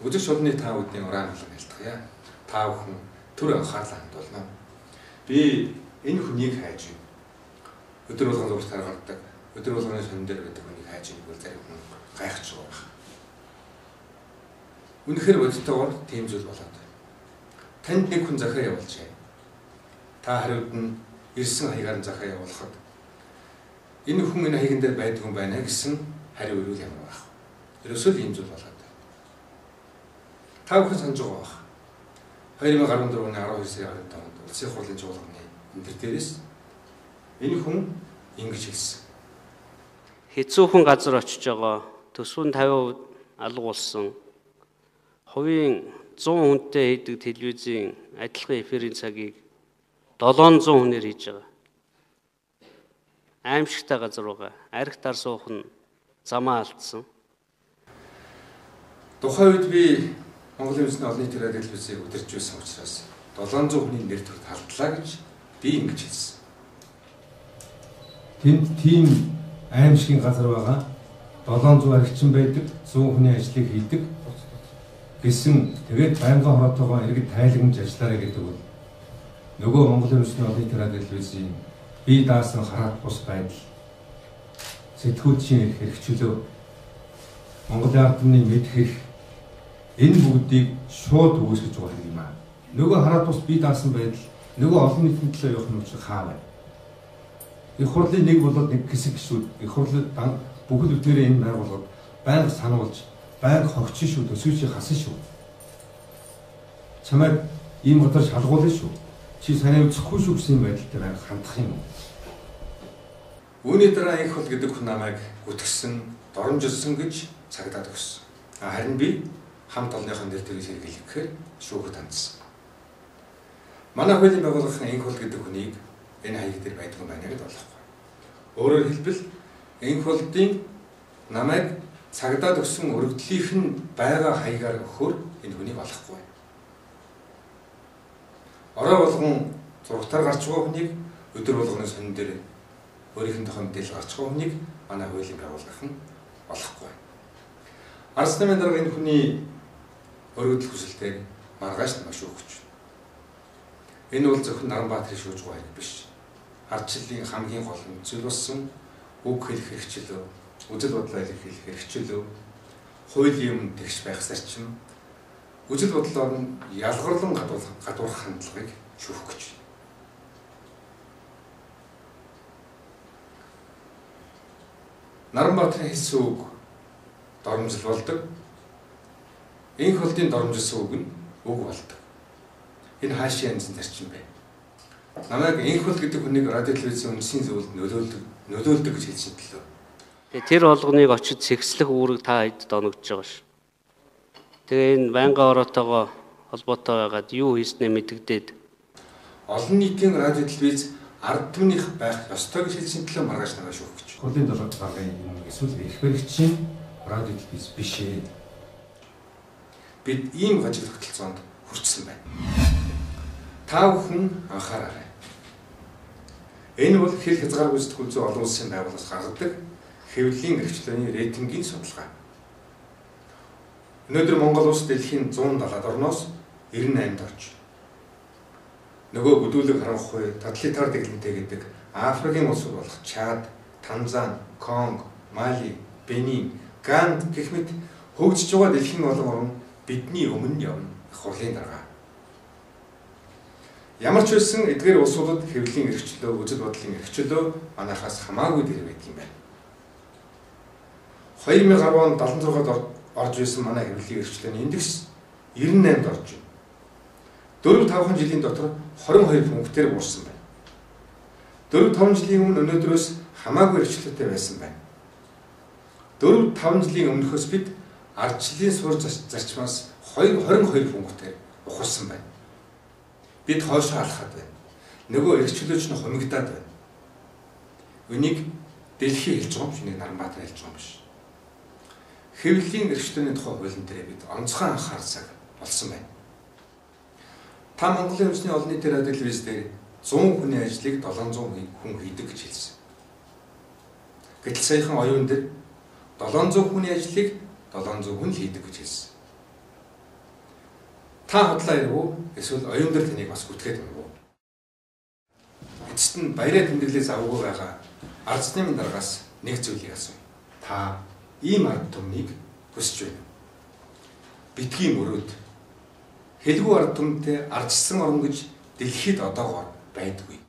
Үзэгч шулны та бүдний ураан алга ялтгая. Та бүхэн төр анхаарлаа хандуулна. Би энэ хүнийг хайж байна. Өдөр болгон зургатаар гардаг. Өдөр болгоны сонин дээр байдаг хүнийг хайж байгааг бол зарим хүн гайхаж байгаа байх. Үнэхээр бодитойгоор тийм зүйл болоод байна. Танд нэг хүн захиа явуулжээ. Та хариуд нь ирсэн хаягаар нь захиа явуулахад энэ хүн энэ хаяган дээр байдаг юм байна гэсэн хариу ирүүл ямар байх вэ? Ерөөсөө л ийм зүйл болоод байна. Та бүхэн санаж байгаа байх. 2014 оны 12 сарын 15-нд Улсын хурлын чуулганы өндөр дээрээс энэ хүн ингэж хэлсэн. Хэцүүхэн газар очиж байгаа. Төсвөн 50% алга болсон. Хувийн 100 хүнтэй хийдэг телевизийн адилхан эфирийн цагийг 700 хүнээр хийж байгаа. Аимшигтай газар байгаа. Арх дар суух нь замаа алдсан. Тухайн үед би Монголын үндэсний олон нийтийн радио телевизийг удирч байсан учраас 700 хүний нэр төр талдлаа гэж би ингэж хэлсэн. Тэнд тийм аимшигын газар байгаа. 700 архичин байдаг, 100 хүний ажлыг хийдэг гэсэн. Тэгээд байнгын хороотойгоо иргэд тайлагнаж ажиллаарай гэдэг бол нөгөө Монголын үндэсний олон нийтийн радио телевизийн бие даасан хараат бус байдал, сэтгүүлчийн эрх чөлөө, Монголын ард түмний мэдэх эрх, энэ бүгдийг шууд үүсгэж байгаа юм аа. Нөгөө хараат бус бие даасан байдал нөгөө олон нийтийн төлөө явах юм чинь хаа байна. Их хурлын нэг болоод нэг хэсэг гişүүд, их хурлын бүхэл бүтээрээ энэ байгууллагад байнга сануулж, байнга хогчин шүү, төсөөчийг хасан шүү. Чамайг ийм газар шалгуулна шүү. Чи санаа үзэхгүй шүү гэсэн байдалтай байнга хандах юм уу? Үүний дараа Энх хол гэдэг хүн намайг гүтгсэн, доромжилсан гэж цагдаад өгсөн. Харин би хамт олонныхоо нэр төрийг сэргийлэх гэхээр шүүхэд хандсан. Манай хуулийн байгууллагын Энх хол гэдэг хүнийг энэ хаяг дээр байдаг юм байна гэдээ болохгүй. Өөрөөр хэлбэл Энх холдын намайг цагдаад өгсөн өргөдлийнх нь байгаа хаягаар өгөхөөр энэ хүнийг олохгүй. Орой болгон зургатаар гарч байгаа хүнийг, өдөр болгоны сонин дээр өөрийнх нь тухай мэдээлэл гарч байгаа хүнийг манай хуулийн байгууллага нь олохгүй. Арс намын дарга энэ хүний өргөдөл хүсэлтээг маргааш нь маш өгч. Энэ бол зөвхөн Наранбаатарын шүүж байгаа хэрэг биш. Ардчлалын хамгийн гол зүйл болсон үг хэлэх эрх чөлөө, үзэл бодлоо илэрхийлэх эрх чөлөө, хуулийн өмнө тэгш байх зарчим, үзэл бодлоор нь ялгарлан гадуурхах хандлагыг шүүх гэж. Наранбаатарын хэлсэн үг доромжил болдог. Энх холдын доромжилсан үг нь үг болдог. Энэ хаашаа янзын зарчим бэ? Намайг Энх хол гэдэг хүнийг радио телевизийн үндэсний зөвлөлд нөлөөлдөг гэж хэлсэн төлөө. Тэгээ тэр болгоныг очиж сэгслэх үүрэг та хэд доногдож байгаа ш. Тэгээ энэ байнгын ороотойгоо холбоотой байгаад юу хийснээ мэдэгдээд олон нийтийн радио телевиз ард түмнийх байх ёстой гэж хэлсэн төлөө маргааш намайг шүүх гэж. Хурлын даргын юм эсвэл эрх баригчийн радио телевиз биш ээ. Бид ийм гажиг тогтолцоонд хүрчсэн байна. Та бүхэн анхаараарай. Энэ бол хэл хязгааргүй сэтгүүл зүйн олон улсын байгууллагаас гаргадаг хэвлэлийн эрхчлөөний рейтингийн судалгаа. Өнөөдөр Монгол улс дэлхийн 170 орноос 98-д орж. Нөгөө бүдүүлэг харанхуй, тоталитар дэглэмтэй гэдэг Африкийн улсууд болох Чад, Танзан, Конго, Мали, Бенин, Ганд гэх мэт хөгжиж байгаа дэлхийн олон орн бидний өмнө явна их хурлын дарга. Ямар ч байсан эдгээр улсуудад хэвлэлийн эрх чөлөө, үзэл бодлын эрх чөлөө манайхаас хамаагүй дээр байдаг юм байна. 2010 онд 76-д орж исэн манай хэвлэлийн эрх чөлөөний индекс 98-д орж байна. 4-5 жилийн дотор 22 пунктээр буурсан байна. 4-5 жилийн өмнө өнөөдрөөс хамаагүй эрх чөлөөтэй байсан байна. 4-5 жилийн өмнөхөөс бид ардчлалын суурь зарчмаас 22 пунктээр ухарсан байна. Бид хойшоо алхаад байна. Нөгөө эрх чөлөөч нь хумигдаад байна. Үнийг дэлхий хэлж байгаа юм биш, нэг Наранбаатар хэлж байгаа юм биш. Хэвлэлийн эрх чөлөөний тухай хуулийн дээр бид онцгой анхаарсаг болсон байна. Та Монголын үндэсний олон нийтийн радио телевиз дээр 100 хүний ажлыг 700 хүн хийдэг гэж хэлсэн. Гэтэл саяхан оюун дээр 700 хүний ажлыг 700 хүн л хийдэг гэж хэлсэн. Та худлаа ярив уу? Эсвэл оюун дээр таныг бас гүтгээд байна уу? Эцэст нь баяраа тэмдэглээ завгүй байгаа ард түмний даргаас нэг зүйлийг асууя. Та ийм ард түмнийг хүсэж байна. Битгий мөрөөд. Хэлгүй ард түмтэй ардчсан орон гэж дэлхийд одоогоор байдгүй.